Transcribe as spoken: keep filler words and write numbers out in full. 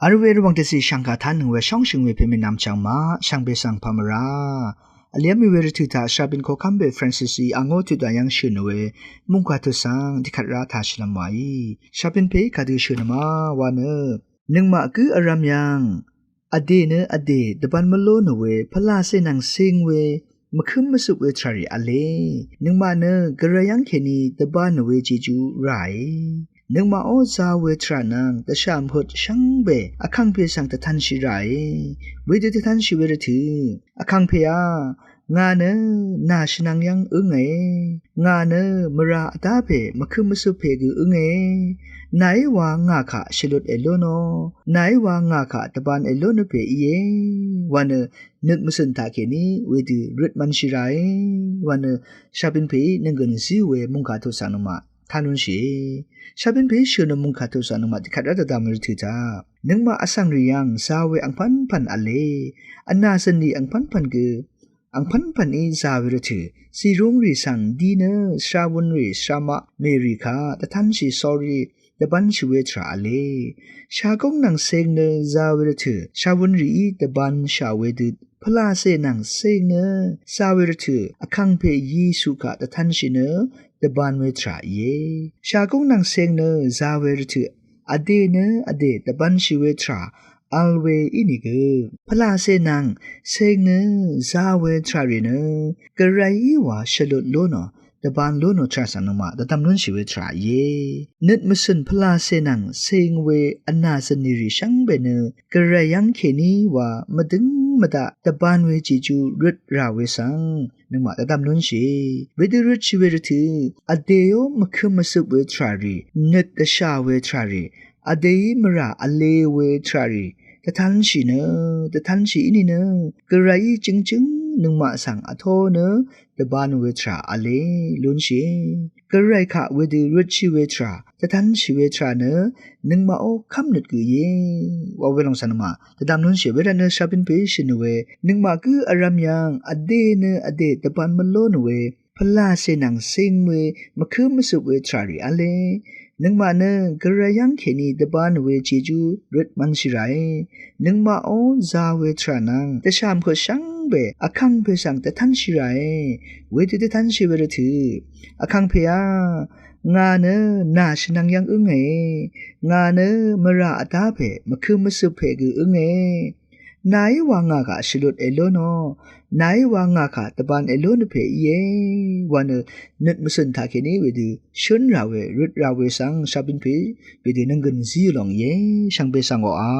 Vl we Rvwàng dvzì shv̀ngkà tánøng we shóngshø̀ng we pè mènvm chv̀ng maq shvngbe svng pà mvrá vlv́m í we rvtø̀ taq shvbin koqkv́m pè Francis í angó tø̀dà yv́ng shø̀n we mungkà tø̀svng dvkvt rá tashìlv́m wàí. Shvbin pè í kadø shø̀n ma wa nø, nøngmaq gǿ vrv̄m yv́ng vdè nø vdè dvbv̄n mvló nò we pvlacè nvng cing we mvkǿm mvsøp we tvrà rì v̄le. Nøngmaq nø Gvray yv́ng kèní dvbā nò we jejú ràe. Nøngmaqó zā we tvrà nvng dvshà mvhøt shvngbe Vkàngpè svng dvtv̄nshì ràe. Wedø dvtv̄nshì we rvtø̀, Vkàngpèá, ngà nø nà shvnvng yv́ng ǿngàe. Ngà nø mvrà vdá pè mvkǿm mvsøp pè gø ǿngàe. Nàí wa ngà kaq shvlut èlú nò, nàí wa ngà kaq dvbān èlú nò pè íe wa nø nøt mvsø̀n taqkèní wedø røt mv̄nshì ràe wa nø shvbin pèí nønggø̀n zíò we mungkà tø̀svng nøngmaq tánúnshìe. Shvbin pèí shø̀n nø mungkà tø̀svng nøngmaq dvkvt rá dvdvm rvtø̀ taq, nøngmaq vsv̀ng rì yv́ng zā we angpv̄npv̀n v̄le. Vnà zø̀n rì angpv̄npv̀n gø angpv̄npv̀n í zā we rvtø̀, zìrúng rì svng dí nø svrawun rì svramaq mèrì kaq dvtv̄nshì sórí dvbv̄nshì we tvrà v̄le. Shagóng nvng cing nø zā we rvtø̀, shawun rìí dvbānshà wedø pvlacè nvng cing nø zā we rvtø̀, Vkàngpè Yesu kaq dvtv̄nshì nø dvbān we tvrà íe. Shagóng nvng cing nø zā we rvtø̀, vdè nø vdè dvbānshì we tvrà vl we ínìgø, pvlacè nvng cing nø zā we tvrà rì nø Gvrayí wa shvlut lú nò, dvbān lú nò tvrà svng nøngmaq dvdvm lúnshì we tvrà íe. Nøt mvsø̀n pvlacè nvng cing we vnà zø̀n nì rì shvngbe nø Gvray yv́ng kèní wa mvdø̀ng mvdaq dvbān we jejú røt rà we svng nøngmaq dvdvm lúnshìe. Wedø røtshì we rvtø̀, vdèó mvkǿm mvsøp we tvrà rì, nøt dvshà we tvrà rì, vdèí mvrà vle we tvrà rì dvtv̄nshì nø, dvtv̄nshì í nìnø Gvrayí jøngjǿng nøngmaq svng vtó nø dvbān we tvrà v̄le lúnshìe. Gvray kaq wedø røtshì we tvrà, dvtv̄nshì we tvrà nø nøngmaqó kv́mnøt gø íe wa we lòng svng nøngmaq dvdvm lúnshìe. Wervtnø shvbin pèí shø̀n we, nøngmaq gǿ vrv̄m yv́ng vdè nø vdè dvbān mvló nò we pvlacè nvng cing we mvkǿm mvsøp we tvrà rì v̄le. Nøngmaq nø Gvray yv́ng kèní dvbān we jejú røt mv̄nshì ràe. Nøngmaqó zā we tvrà nvng dvshà mvhøt shvngbe Vkàngpè svng dvtv̄nshì ràe. Wedø dvtv̄nshì we rvtø̀, Vkàngpèá, ngà nø nà shvnvng yv́ng ǿngàe. Ngà nø mvrà vdá pè mvkǿm mvsøp pè gø ǿngàe. Nàí wa ngà kaq shvlut èlú nò, nàí wa ngà kaq dvbān èlú nò pè íe wa nø nøt mvsø̀n taqkèní wedø shǿn rà we røt rà we svng shvbin pè wedø nønggø̀n zí lòng íe. Shvngbe svng oqà